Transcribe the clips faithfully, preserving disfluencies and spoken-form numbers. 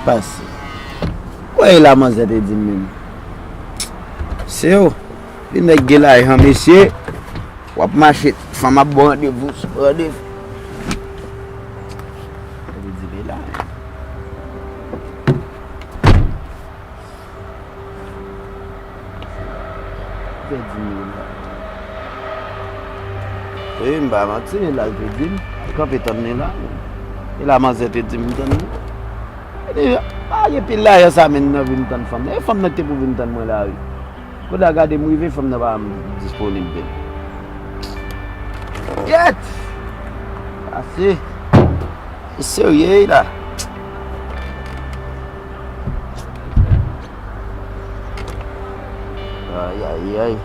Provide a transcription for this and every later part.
Pase. Wè la manzè te di m menm. Se yo. Li nèg gen lajan, mesye. W ap mache, fanm ap ba w randevou sou randevou. Li di li la. Fè di mil la. Wi, m pa manti, men la l te di m. Kanpe tann li la. E la manzè te di m tann li. E deja, pa gen pil lajan sa menm nan vin tann fanm nan. E fanm nan ki te pou vin tann mwen la wi. Kounye a gade m rive, fanm nan pa disponib menm. Gyèt! Ase. E serye la. Ay, ay, ay.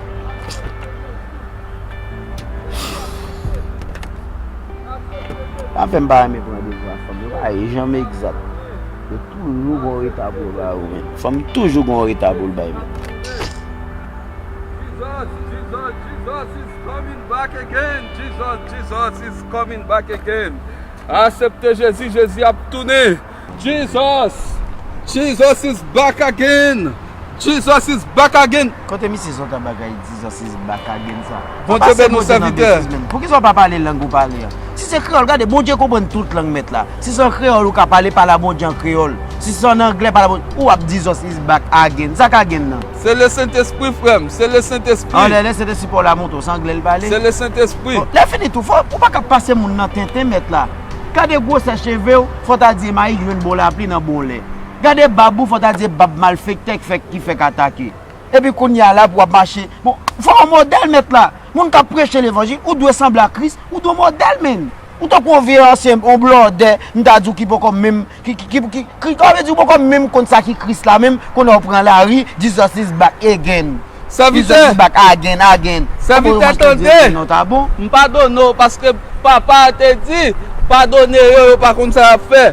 Pa fè m pa renmen pran devwa fanm yo. Pa janm egzak. Yo toujou gon reta pou yo ba ou, men. Fanm toujou gon reta pou l bay, men. Jesus, Jesus, Jesus is coming back again. Jesus, Jesus is coming back again. Aksepte Jezi, Jezi ap tounen. Jesus! Jesus is back again! Jesus is back again! Kote misye sot a bagay Jesus is back again sa? Bondye beni w, sèvitè. Poukisa w pa pale lang ou pale a? Si se kreyòl, gade, Bondye konprann tout lang, mèt la. Si se an kreyòl ou ka pale, pale a Bondye an kreyòl. Si se an anglè, pale a Bondye. Ou ap Jesus is back again. Sa k again nan? Se Lesentespri, frè m. Se Lesentespri. Anlè Lesentespri pa w la monte w, se anglè l pale. Se Lesentespri. Bon, lè fini tou, fò, ou pa ka pase moun nan tenten, mèt la. Gade gwosè cheve w, fò ta di e mayi k jwenn bon lapli nan bon lè. Gade bab ou, fò ta di e bab malfektè k fèk, ki fèk atake. Epi kounye a la pou w ap mache. Bon, fò w modèl, mèt la. Moun k ap preche levanjil, ou dwe sanble a Kris, ou dwe modèl, menn. Ou tankou yon vye ansyen, yon blòdè, m ta di w ki poko menm, ki, ki, ki, ki, ki, sa vle di w poko menm konn sa ki Kris la menm, kounye a w pran lari, Jesus is back again. Sèvitè. Jesus is back again, again. Sèvitè, tande. Non, ta bon. M padone w paske papa a te di, padone yo, yo pa konn sa y ap fè.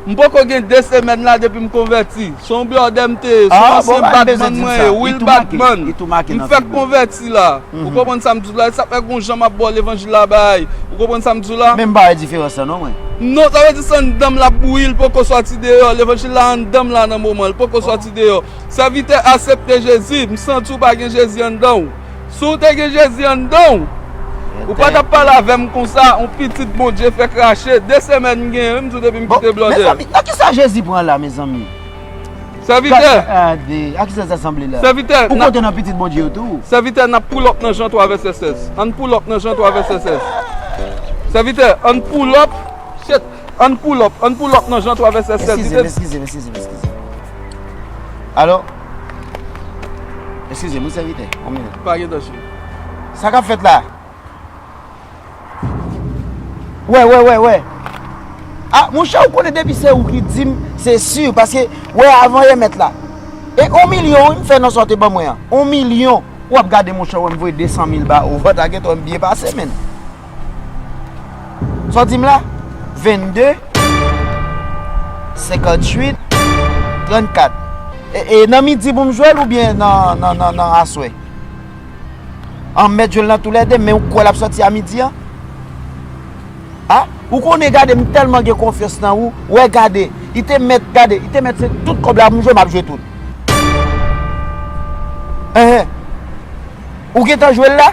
M poko gen de semèn la depi m konvèti. Se yon blòdè m te ye, se yon ansyen badman mwen ye, real badman. M fèk konvèti la. Ou konprann sa m di w la? E sa fè gon jan m ap ba w levanjil la bay. Ou konprann sa m di w la? Men m pa wè diferans lan non mwen. Non, sa vle di se anndan m l ap bouyi, l poko sòti deyò. Levanjil la anndan m la nan moman, l poko sòti deyò. Sèvitè, aksepte Jezi. M santi w pa gen Jezi anndan w. Si w te gen Jezi anndan w, ou pa t ap pale avè m konsa, yon pitit Bondye fè krache. De semèn m genyen, wi, m di w depi m kite blòdè. Bon, mezanmi, nan kisa Jezi pran la, mezanmi? Sèvitè. Gade, a kisa sa sanble la? Sèvitè. Ou konte nan pitit Bondye yo tou? Sèvitè, n ap pull up nan Jan twa vèsè sèz. Ann pull up nan Jan twa vèsè sèz. Sèvitè, ann pull up. Shit. Ann pull up, ann pull up nan Jan twa vèsè sèz. Eskize m, eskize m, eskize m, eskize m. Alo? Eskize m, wi, sèvitè. Yon minit. Pa gen danje. Sa k ap fèt la? Wè, wè, wè, wè. A, monchè, ou konnen depi se ou ki di m, se si, paske, wè, avan yè mèt la. E yon milyon, wi, m fè nan sa w te ban mwen an. Yon milyon. W ap gade, monchè, wè m voye de san mil ba ou. Vòt la gentan wè m byen pase, menn. Sa w di m la? Vennde, senkantuit, trannkat. E, e nan midi pou m jwe l oubyen nan, nan, nan, nan aswè? An m mèt jwe l nan toulède, men ou kwè l ap sòti a midi an? A, ou konnen, gade, m tèlman gen konfyans nan ou. Wè, gade, li te mèt, gade, li te mèt se tout kòb la pou m jwe, m ap jwe tout. Enhen. Ou gentan jwe l la?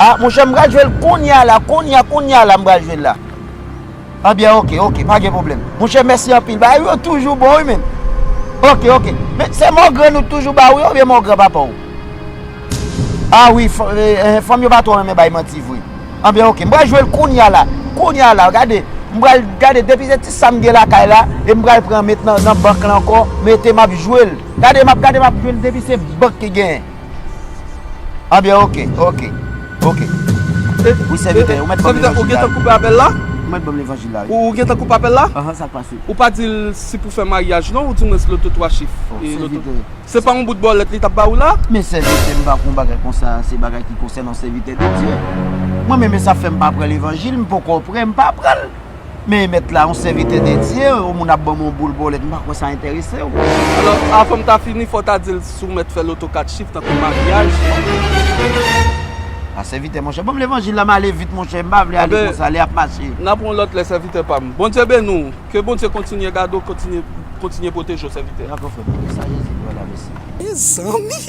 A, monchè, m pral jwe l kounye a la, kounye a, kounye a la, m pral jwe l la. Anbyen, oke, oke, pa gen pwoblèm. Monchè, mèsi anpil. Bagay yo toujou bon, wi, menn. Oke, oke. Men, se mògrann ou toujou ba ou yo, oubyen mògrann papa w? A wi, f-, e, e, fanm yo pa twò renmen bay manti vre. Anbyen, oke. M pral jwe l kounye a la. Kounye a la, gade. M pral gade depi se ti sa m gen lakay la, e m pral pran met nan, nan bank la ankò, mete m ap jwe l. Gade, m ap gade, m ap jwe l depi se bank ki genyen. Anbyen, oke, oke, oke. Wi, sèvitè, ou mèt ban m levanjil la. Sèvitè, ou gentan koupe apèl la? Ou mèt ban m levanjil la, wi. Ou, ou gentan koupe apèl la? Anhan, sa k pase? Ou pa di l si pou fè maryaj, non, ou di mwen se loto twa chif. E loto. Sèvitè. Se pa yon bout bòlèt li t ap ba ou la? Men sèvitè, m pa konn bagay konsa, se bagay ki konsène yon sèvitè de Dye. Mwen menm, e sa fè m pa pran levanjil, m poko prè, m pa pran l. Men mèt la, yon sèvitè de Dye, yon moun ap ban m yon boul bòlèt, m pa kwè sa enterese w. Alò, avan m ta fini, fò w ta di l si w mèt fè loto kat chif tankou maryaj. A sèvitè, monchè, ban m levanjil la, m ale vit, monchè, m pa vle ale konsa, lè ap mache. N ap yon lòt lè, sèvitè pa m. Bondye beni w. Ke Bondye kontinye gade w, kontinye Kontinye pwoteje w, sèvitè. Dakò, frè m. Sa Jezi di la, mèsi. Mezanmi,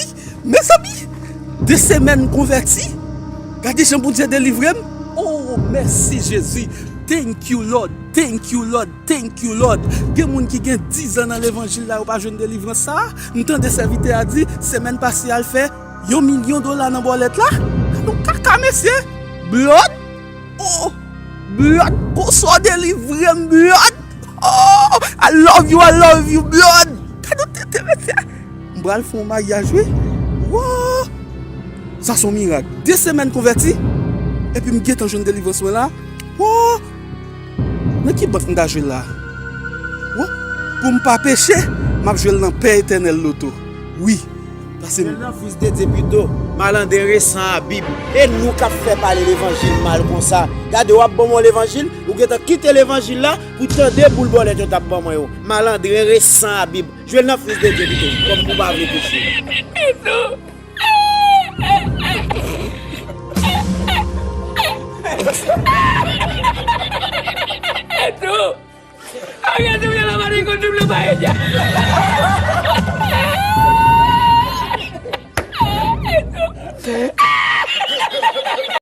mezanmi, de semèn m konvèti. Gade jan Bondye delivre m. Oh, mèsi Jezi. Thank you, Lord. Thank you, Lord. Thank you, Lord. Gen moun ki gen dizan nan levanjil la, yo pa jwenn delivrans sa a. M tande sèvitè a di, semèn pase a l fè yon milyon dola nan bòlèt la. Gade yon kaka, mesye. Blood. Oh, Blood, bonswa, w delivre m, Blood. Oh, I love you, I love you, Blood. Gade yon tete, mesye. M pral fè yon maryaj, wi. Wow. Sa se yon mirak. De semèn konvèti, epi m gentan jwenn delivrans mwen la. Wow. Nan ki bank m ta jwe l la? Wow. Pou m pa peche, m ap jwe l nan Pè Etènèl Loto. Wi. Pase m. Jwenn nan Fis de Dye pito, malandren resan a Bib. E nou k ap fè pale levanjil mal konsa. Gade, w ap ban mwen levanjil, ou gentan kite levanjil la pou tande boul bòlèt yo t ap ban mwen yo. Malandren resan a Bib. Jwenn nan Fis de Dye pito, kòm ou pa vle peche. Pito! Pito!